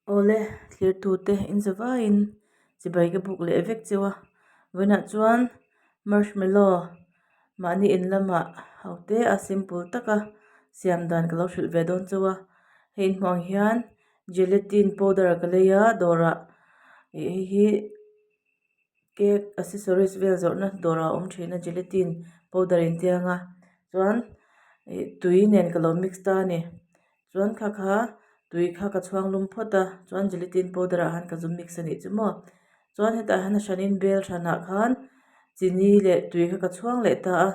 Awle, thlirtute in zavaiin chibai ka buk leh vek cheu a. Vawiinah chuan marshmallow mahni in lamah ho te a simple taka siam dan ka lo hrilh ve dawn cheu a. Hei inhmuh ang hian gelatin powder ka lei a dawrah ih hei hi cake accessories vel zawrhna dawrah a awm thin a gelatin powder intiang a chuan ih tui nen ka lo mix ta a ni. Chuan kha kha tui kha ka chhuang lum phawt a chuan gelatin powder ah khan ka zu mix a nih chu maw chuan hetah hian a hranin bel hranah khan chini leh tui kha ka chhuang leh ta a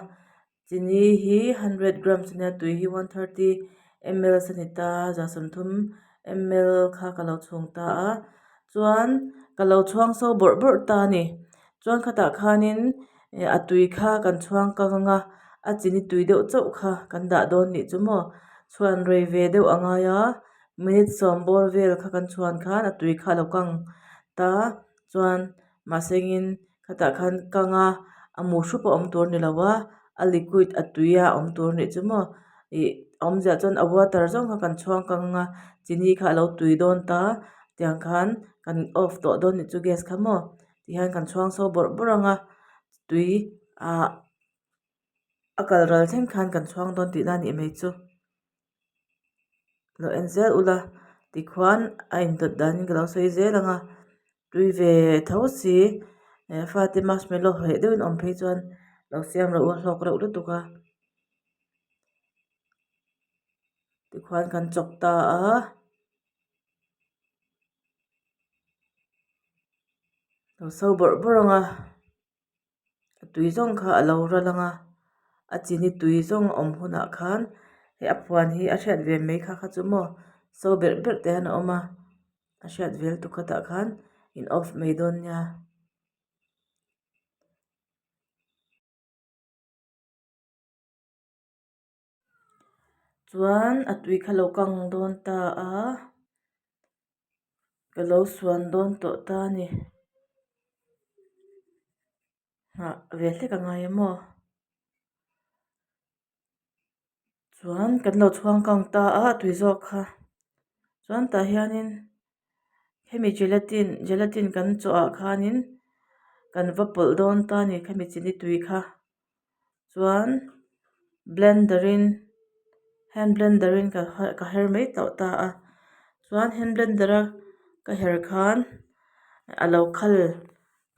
chini hi hundred grams ania tui hi one thirty mls a ni ta a 30 ml kha ka lo chhung ta a chuan ka lo chhuang so bawrh bawrh ta a ni chuan khatah khanin a tui kha kan chhuang kang ang a a chini tui deuh chauh kha kan dah dawn nih chu maw chhuan rei ve deuh a ngai a minute sawm bawr vel kha kan chhuan khan a tui kha a lo kang ta chuan mahse engin khatah khan kang a a mu hrup a awm tur a ni lo a a liquid a tui a awm tur a nih chu maw ih a awmzia chuan a water zawng kha kan chhuang kang ang a chini kha a lo tui dawn ta tiang khan kan off tawh dawn nih chu gas kha maw. Tihian kan chhuang so bawrh bawrh ang a tui ah a kal ral thleng khan kan chhuang dawn tihna a nih mai chu. Lo en zel ula tikhuan a indawt danin ka lo sawi zel ang a tui ve tho si eh fate marshmallow heh deuhin awm phei chuan lo siam reuh a hlawk reuh lutuk a tikhuan kan chawk ta a. Lo so bawrh bawrh ang a a tui zawng kha a lo ral ang a a chini tui zawng a awm hunah khan hei a phuan hi a hriat ve mai kha kha chu maw so berh berh te hian a awm a a hriat vel tuk khatah khan in off mai dawn nia. Chuan a tui kha lo kang dawn ta a ka lo suan dawn tawh ta a ni nghah ve hlek a ngai a maw chuan kan lo chhuang kang ta a a tui zawk kha chuan tah hianin hemi gelatin gelatin kan chawh ah khanin kan va pawlh dawn ta a ni khami chini tui kha. Chuan blender in hand blender in ka ka her mai tawh ta a chuan hand blender a ka her khan a lo khal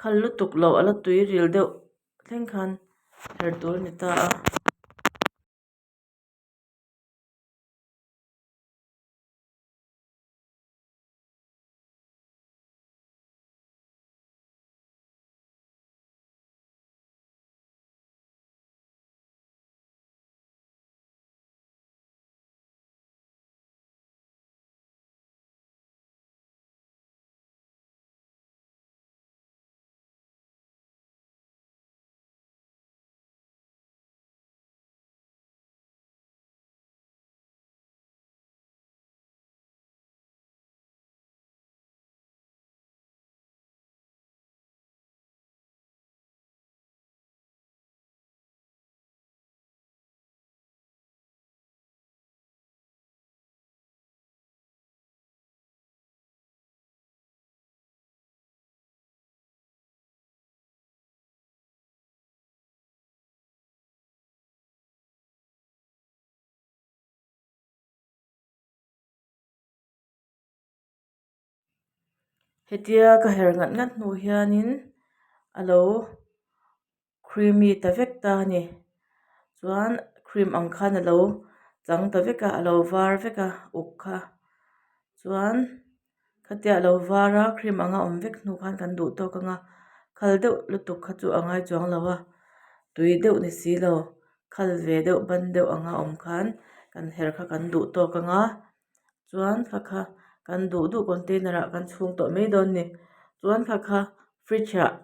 khal lutuk loh a la tui ril deuh thleng khan her tur a ni ta a. Hetia ka her ngat ngat hnu hianin a lo creamy ta vek ta a ni chuan cream ang khan a lo chang ta vek a a lo var vek a uk kha chuan khatia a lo var a cream anga awm vek hnu khan kan duh tawk ang a khal deuh lutuk kha chu a ngai chuang lo a tui deuh ni si lo khal ve deuh ban deuh anga awm khan kan her kha kan duh tawk ang a. Chuan kha kha kan duh duh container ah kan chhung tawh mai dawn a ni chuan kha kha fridge ah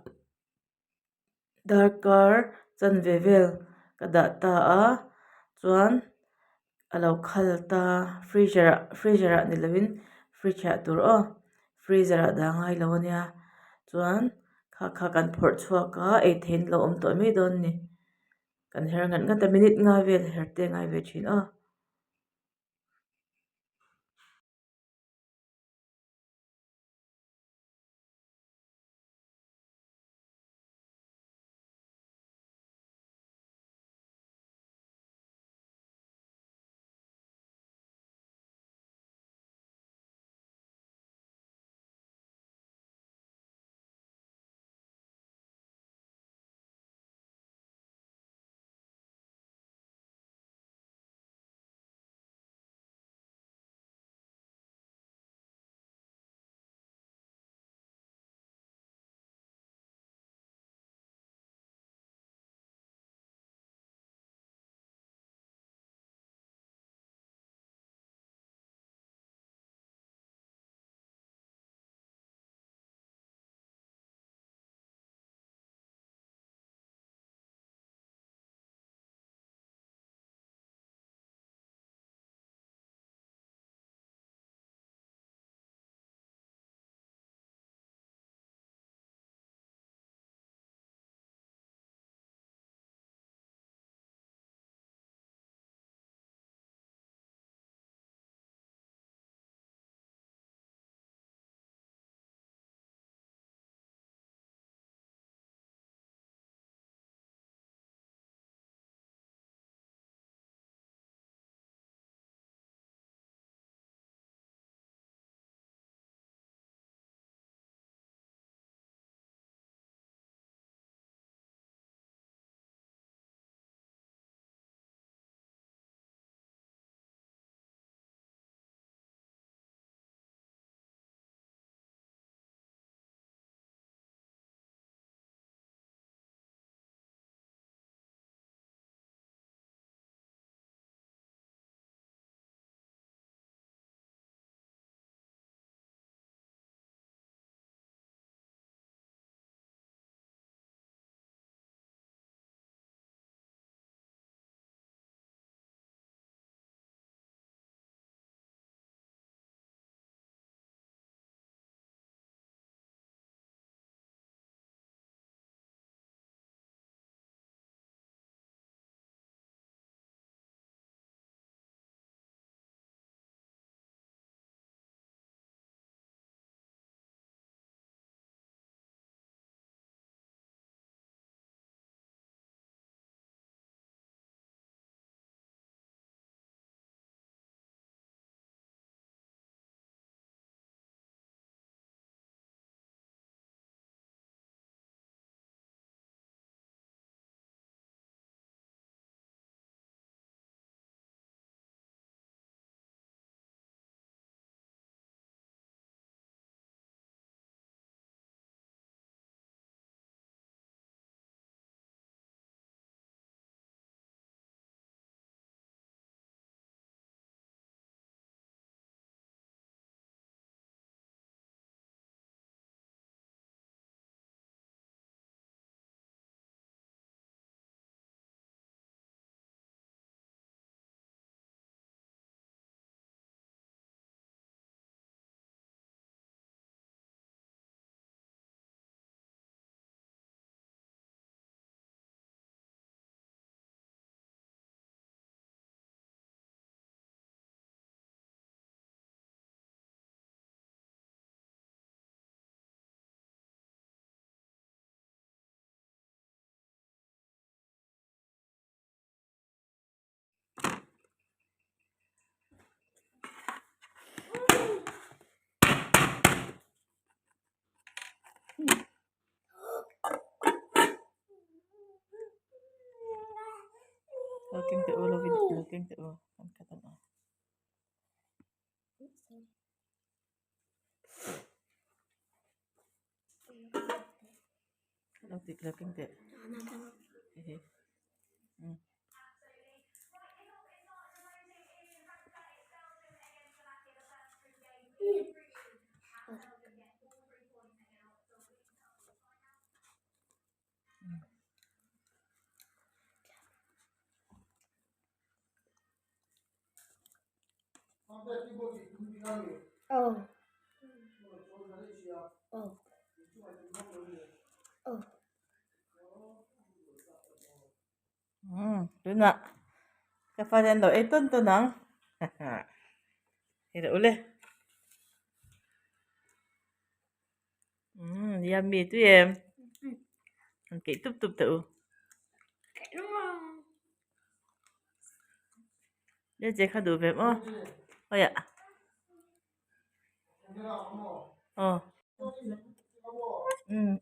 darkar chanve vel ka dah ta a chuan a lo khal ta freezer ah freezer ah ni lovin fridge ah tur aw freezer ah dah ngai lo a nia chuan kha kha kan phawrh chhuak a ei theih in lo awm tawh mai dawn a ni kan her ngat ngat a minute nga vel her te a ngai ve thin aw. Lo keng teh u lo video lo keng teh u kan khat ang a. Lo tik lo keng teh. Hehe. Tunah ka fate an lo ei tawn tawn ang hei rawh ule umm yummy tui em an keih tup tup teh u le che kha duh ve maw khawiah aw umm.